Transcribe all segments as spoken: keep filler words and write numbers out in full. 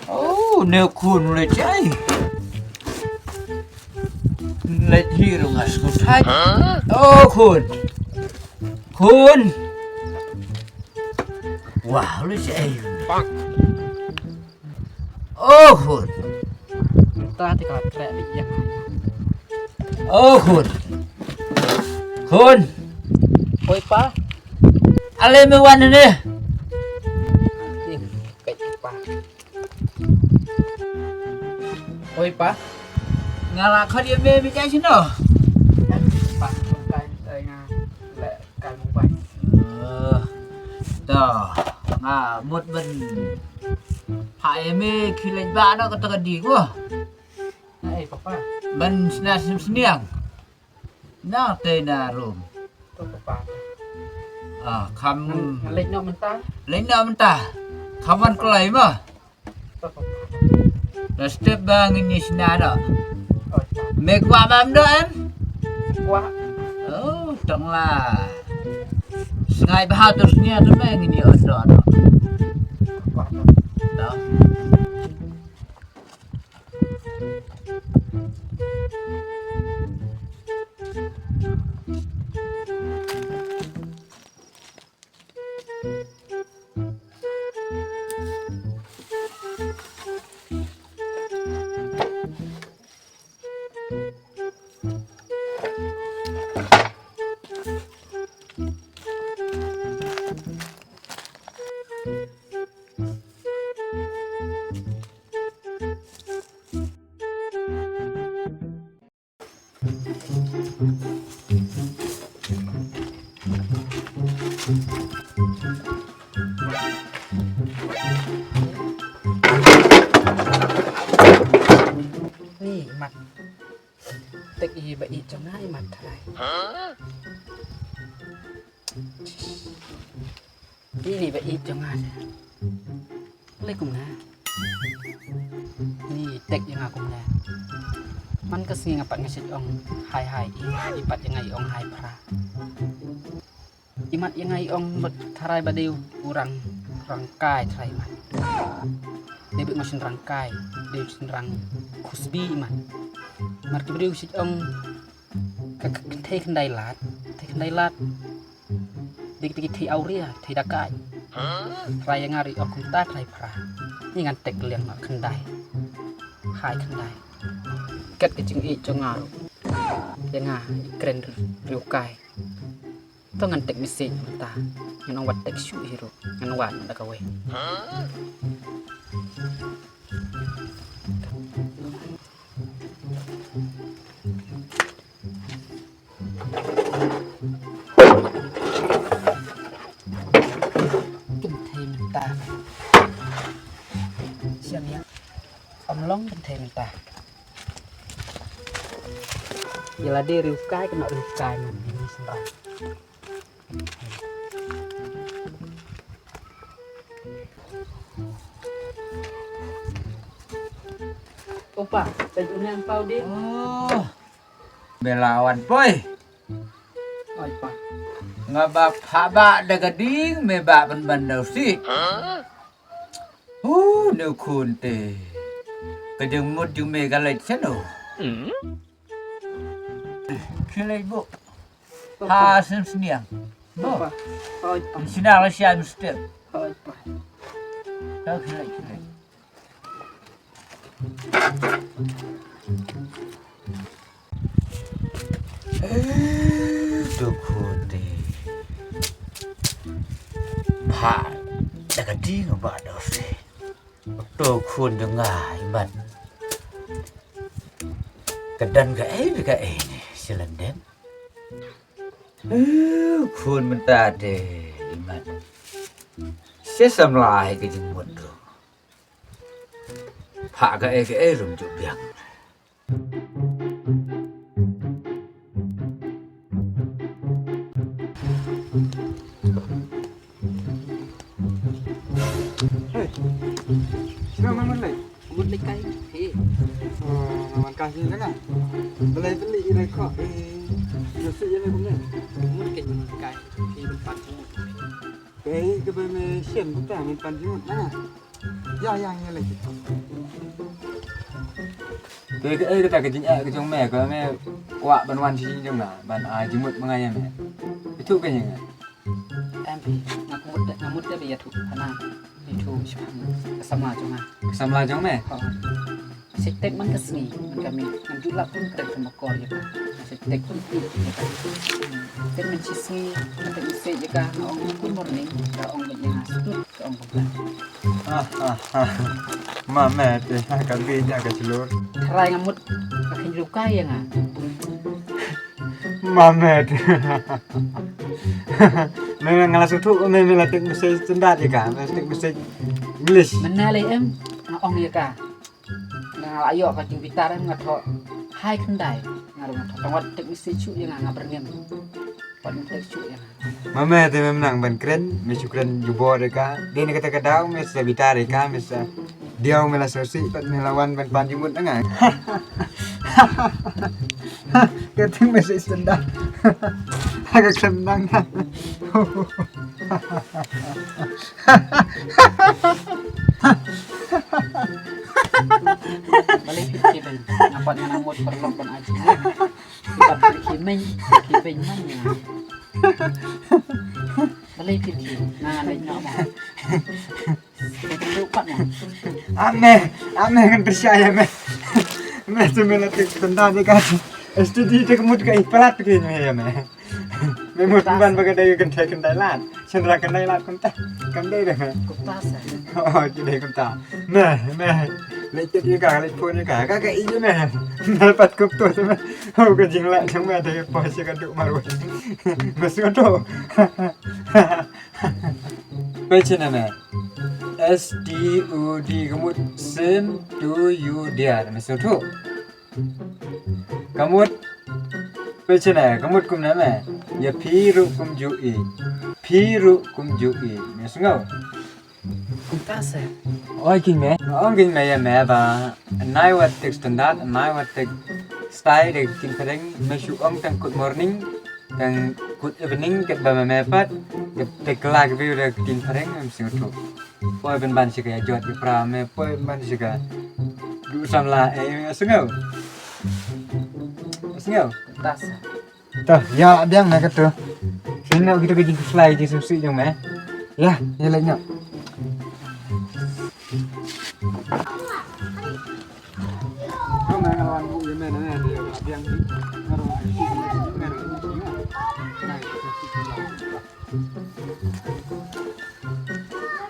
Oh, ne khun leit ei. Leit hi ruh nga sngewthuh. Oh, khun. Khun. Wah, leit ei. Oh, khun. Ta te ka trek di ïa. Oh, khun. Khun. Oi, pa. Ale me wan ne. Ih, peit, pa. Oi, pa. Nga la khot ïa me, me jai shano? Pa, tong kai, eh, nga leh kai mobile. Eh, to, nga mut ban phah ïa me khie leit bah noh kata ka ding ko. Na ei, papa. Ban shna sngewsynei. Na te na rum. To, papa. Ah, kham. Ngan, ngan leit noh mynta. Leit noh mynta. Kham wan kloi mo. To, papa. Te step ba ngin ïa shna noh. Oh, papa. Me kwah bam noh em? Kwah. Oh, tang la. Sngai bha to snia to me ngin ïa on noh. Kwah to. To. Ni mat. Tek i ba i jong nga i mat tharai. Ni ni ba i jong nga. Lei kumne. Ni tek ïa nga kumne. Man ka sngi nga pat nga shu ong hai hai i, i pat ïa nga i ong hai phra. I mat ïa nga i ong mat tharai ba dei u rang, rang kai tharai mat. Dei bit nga shin rang kai, dei shin rang khusbi i mat. Mar ki briew shu ong ka, ka, ka thei khyndai lad, thei khyndai lad. Dei kita ki thei awria, thei dakai. Trai ïa nga ri ok kumta trai phra. Ni ngan tek liang ma khyndai. Hai khyndai. Kat ka jingïeit jong nga ruh. Ïa nga i kren riewkai. To ngan tek message mynta. Ngan ong wat tek shu hi ruh. Ngan wan da kawei. Kynthei mynta. Siang ïa. Ym long kynthei mynta. Ïa lade riewkai kynnoh riewkai man ïa ngi sngewbha. Opa, peit une angpau ding. Oh. Me la wan poi. Oi pa. Nga ba phah ba da ka ding me ba ban ban dau si. Hu ne khun te. Ka jingmut jong me ka leit shano. Khie leit bok. Ha snem sniang. Oi pa. Oi pa. Sniang la shai mesti. Oi pa. Khie leit, khie leit. Eh, to khun te. Phah da ka ding ba dau si. To khun jong nga i mat. Ka don kaei bad kaei ne, shi lyndet. Eh, khun mynta te i mat. Shi samla hi ka jingmut ruh. Phah kaei kaei ruh ym ju biang. Hei, sino nga mut lei? Mut lei kai. Hei. Oh, nga man kai sini tengah. Belai beli ini kok. Eh, nasi ini kumne. Mut kai mut kai. Hei, ban pan mut. Hei, ke ba me sien buta me pan mut na. Ïa, ïa, ngi leh. Te kaei kata ka jingeh ka jong me, ka me kwah ban wan sha jong nga ban ai jingmut ma nga ïa me? Itu ka jingeh. Em phi, nga mut da, nga mut da ba ïathuh hana. Ïathuh shaphang ka samla jong nga. Ka samla jong me? Hooid. Sa tek man ka sngi man ka miet, ngam ju lap pyntrei ka mokor ïa ka. Sa tek pyntrei ïa ka. Tek man shi sngi, nga tek message ïa ka, nga ong good morning, ka ong bad ïa nga stud, ka ong kumta. Ah, ah, ah. Ma me te ha ka bi ha ka chlur. Tharai nga mut ka kheiñ rukai ïa nga. Ma me te. Me me nga la sngewthuh me me la tek message standard ïa ka, me la tek message English. Mynne lei em, nga ong ïa ka. Nga la ïoh ka jingbitar em, nga thoh hai khyndai. Nga ruh nga thoh tang wat tek message shuh ïa nga, nga byrngem. Wat tek shuh ïa nga. Ma me te me nang ban kren, me shu kren jubor ïa ka. Dei na kata ka daw me sa bitar ïa ka, me sa diaw, me la sngewsih pat me la wan ban pan jingmut na nga. Ka ting me sa standard. Ha ka kren nang. Balei phi khie beiñ? Nga pat nga nang mut paralok ban ai jingmut. Phi pat phi khie beiñ, phi khie beiñ man ïa nga. Balei phi khie? Nga leit noh mo. Phi khie pat mo. Ame, ame kan pyrshah ïa me. Me tu me la tik tenda de ka. Studi te ka mut ka i palat phi khie ïa me. Me mut ban ba ka dei kan thai kan dei lad. Sendra kan dei lad kumta. Kan dei deh me. Kumta sa. Oh, ki dei kumta. Me, me. Leit chat ïa ka, leit phone ïa ka. Ka ka i me. Me pat kumto me. Oh, ka jinglah jong me dei poi sha ka duk marwei. Me sngewthuh. Pei channel me. S T U D ka mut same to you dear. Me sngewthuh. Ka mut. Pei channel, ka mut kumne me. Ïa phi ruh kumjuh i. Phi ruh kumjuh i. Me sngew. Kumta se. Oi king me. Ong king me ïa me ba. Nai wat tek standard, nai wat tek style de ktien phareng. Me shu ong tang good morning, tang good evening, kat ba me me pat. Kat tek la ka view de ktien phareng, me sngewthuh. Poi ban ban shi ka ïa jot ïa pra me, poi ban ban shi ka. Du samla, eh, sngew. Sngew. Kumta se. To, ïa biang na katu. Sien noh kita ka jingkhuslai jingsngewsih jong me. Ïa, ïa leit noh.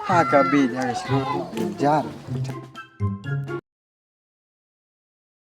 Ha ka bit ha ka shlur jar.